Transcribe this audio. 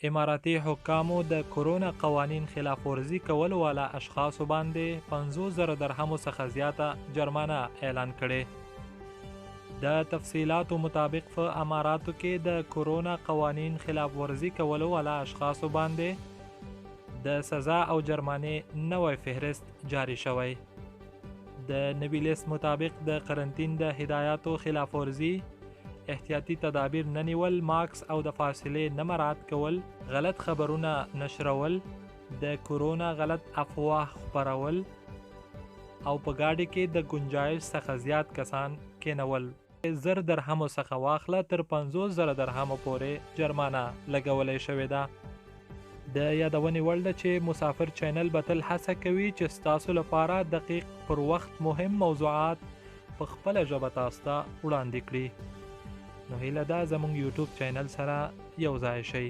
اماراتي حکامو د کورونا قوانین خلاف ورزي کولو والا اشخاصو باندې 50 زره درهمو څخه زیاته جرمانه اعلان کړې. د تفصیلاتو مطابق په اماراتو کې د کورونا قوانین خلاف ورزي کولو والا اشخاصو باندې د سزا او جرمانې نوی فهرست جاری شوی. د نوي لیست مطابق د قرنطین د هدایاتو خلاف ورزي، احتیاطي تدابیر نه نیول، ماکس او د فاصلې نه مراعات کول، غلط خبرونه نشرول، د کورونا غلط افواه خپرول او په ګاډي کې د ګنجایش څخه زیات کسان کینول. 1000 درهمو څخه واخله تر 50 زره درهمو پورې جرمانه لګولې شوې ده. د یادونې وړ ده چې مسافر چینل به تل هڅه کوي چې ستاسو لپاره دقیق، پر وخت مهم موضوعات په خپله ژبه تاسو ته وړاندې کړي. نو هیله ده زموږ یوټیوب چینل سره یو ځای شئ.